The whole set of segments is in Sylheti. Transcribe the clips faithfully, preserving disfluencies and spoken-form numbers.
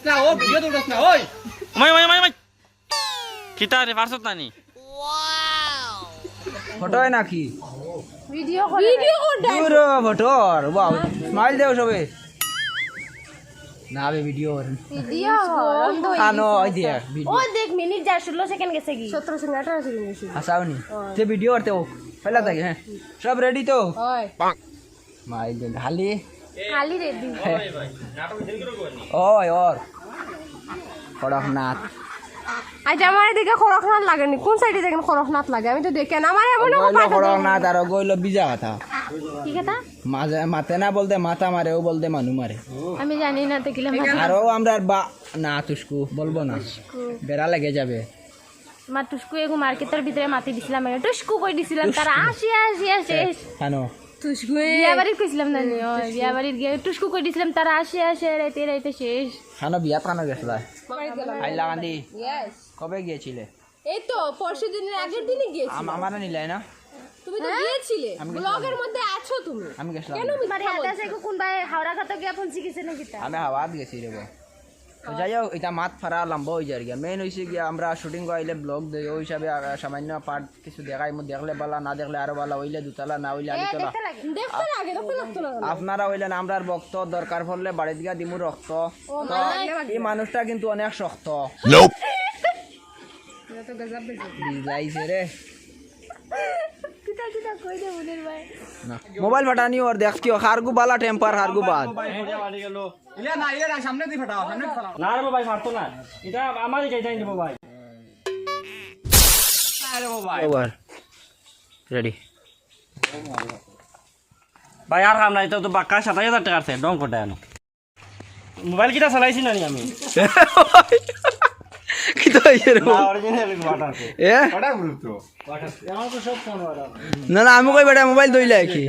না, ও ভিডিও তুলছ না, ওই। মাই, মাই, মাই, মাই। কিতা রে, পারছত না নি? ফটো অয় নাকি? ভিডিও করে। ভিডিও করে। দূর ফটোর, বাহ, স্মাইল দেও সবে। না বে, ভিডিও করে। ভিডিও করে। আনো, ওই দিয়া, ভিডিও। ও দেখ, মিনিট যা ষোলো সেকেন্ড গেছে কি? সতেরো সেকেন্ড, আঠারো সেকেন্ড গেছে। হাসাওনি। তে ভিডিও করতে হোক। পয়লা থাকি, হ্যাঁ। সব রেডি তো? হয়। মাই দিন, খালি? খালি রেডি। ওই ওর। কড়কনাথ। আজ আমার এদিকে কড়কনাথ লাগেনি। কোন সাইডে দেখেন কড়কনাথ লাগে? আমি তো দেখি না। আমার এমন ওগো অইলো কড়কনাথ, আর ওগো অইলো বিজা কথা। কি কথা? মাঝে, মাতে না বলতে মাথা মারে, ও বলতে মানু মারে। আমি জানি না তো কিলা মাথা। আর ও আমরা বা-, না, তুসকু, বলবো না। বেড়া লেগে যাবে। মা টুসকু এগু মার্কেটর ভিতরে মাতি দিছিলাম, আমি টুসকু কই দিছিলাম, তারা আসি, আসি, আসি, শেষ। খানো। টুসকু এ। বিয়া বাড়িত কইছিলাম না নি, ওই বিয়া বাড়িত গিয়া টুসকু কই দিছিলাম, তারা আসি, আসি, রাইতে, রাইতে শেষ। খানো বিয়াত খানো গেছলা? হাইলাকান্দি। Yes। কবে গিয়েছিলে? এই তো পরশু দিনের আগের দিনই গিয়েছিলাম। আম-, আমারে নিলাই না? তুমি তো গিয়েছিলে। আমি গেছিলাম। ব্লগের মধ্যে আছো তুমি। আমি গেছিলাম। কেন মিথ্যা বলছো? কোন ভাই হাওড়া ঘাটে গিয়া পৌঁছে গেছে নাকি তা? আমি হাওড়াত গেছি রে বা। তো যাই হোক, ইটা মাত ফারা লম্বা অই যার গিয়া। মেইন অইছে গিয়া আমরা শুটিং আইলে ব্লগ দেই, ওই হিসাবে, আহ, সামান্য পার্ট কিছু দেখাইমু, দেখলে বালা, না দেখলে আরো বালা, অইলে দুতলা, না অইলে আলিতলা। দেখতে লাগে। দেখতে লাগে, দেখতে লাগতো না কেন? আপনারা অইলেন আমরার ভক্ত, দরকার পড়লে বাড়িত গিয়া দিমু রক্ত। ও তো ভাই। এই মানুষটা কিন্তু অনেক শক্ত। Nope। এটা তো গজব বেজে। বিজলাইছে রে। কিতা কিতা কই দে মনির ভাই। না। মোবাইল ফাটানি ওর দেখ কিও, হারগু বালা টেম্পার, হারগু বাদ। ইলে না, ইলে না, সামনে দি ফাটাও, সামনে দি ফাটাও। না রে ভাই, ফাটতো না। এটা আমারই গাইডলাইন দিব ভাই। আরে ও ভাই। ওভার। রেডি। ভাই, আর কাম নাই তো, তো বাক্কা সাতাইশ হাজার টাকা আছে, ডং কোটা আনো। মোবাইল কিটা চালাইছি না নি আমি? কিতা অইছে রে? না, অরিজিনাল ওয়াটার আছে। এ? ওটা গুরুত্ব। না, না, আমি কই বেটা মোবাইল দইলা কি?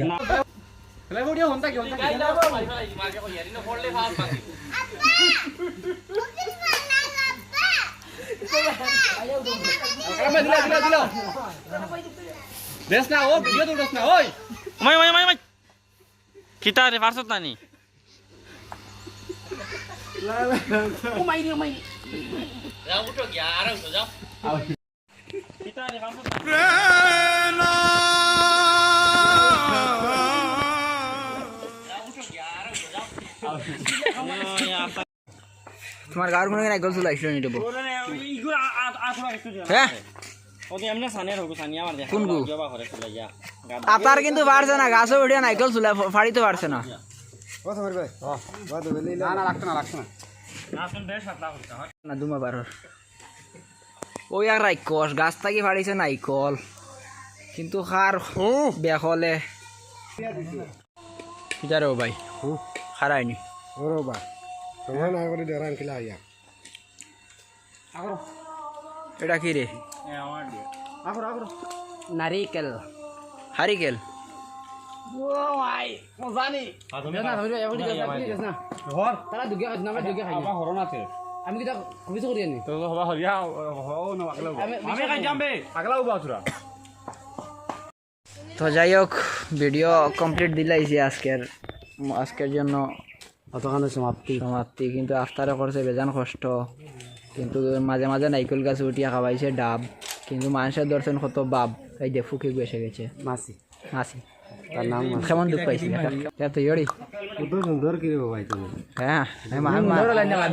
দেখ না, ও ভিডিও তুলছ না, ওই। মাই, মাই, মাই, মাই। কিতা রে, পারছত না নি? ও মাই রে, ও মাই রে। যাও, উঠো, গিয়া, আরাম করো, যাও। তোমার গাঁর কুনু নাইকল চুলা আইছিল নি দেবো? হ্যাঁ? কোন গু? আতার কিন্তু পারছে না, গাছো উঠিয়া নাইকল চুলা ফা-, ফাড়িতে পারছে না। না, না, লাগতো না, লাগতো না। না, দুমা বারোর। ওই এক রাক্ষস, গাছ থাকি ফাড়িছে নাইকল, কিন্তু কার বেকলে। কিতা রে ও ভাই? হুম। খারাইনি। ওরে বা। সময় না করে ডরান কিলা আইয়া। এটা কি রে? নারিকেল। হারিকেল। ও ভাই, মজা নি। না, না, ধরে, এখন ঠিক আছে, এখন ঠিক আছে না। ধর। তারা দুগে খাইছে না, আমরা দুগে খাই না। আমার হরণ আছে। আমি কিতা কবিতা করি আনি? তো হবা হরিয়া, হও না, পাগলা হবা। আমি, আমি খাই যাম বে। পাগলা হবা তোরা। তো যাই হোক, ভিডিও কমপ্লিট দিলাইছি আজকের, আজকের জন্য অতখানে সমাপ্তি। সমাপ্তি। কিন্তু আফতারে করছে বেজান কষ্ট, কিন্তু মাঝে মাঝে নাইকল গাছে উঠিয়া খাওয়াইছে ডাব, কিন্তু মানুষে ধরছেন কত বাপ। এই যে ফুকি বসে গেছে। মাসি। মাসি। তার নাম মাসি। কেমন দুঃখ পাইছি? এটা তো ইয়রি। কত সুন্দর কি রে ভাই তুমি। হ্যাঁ, আমি মা-, মা-,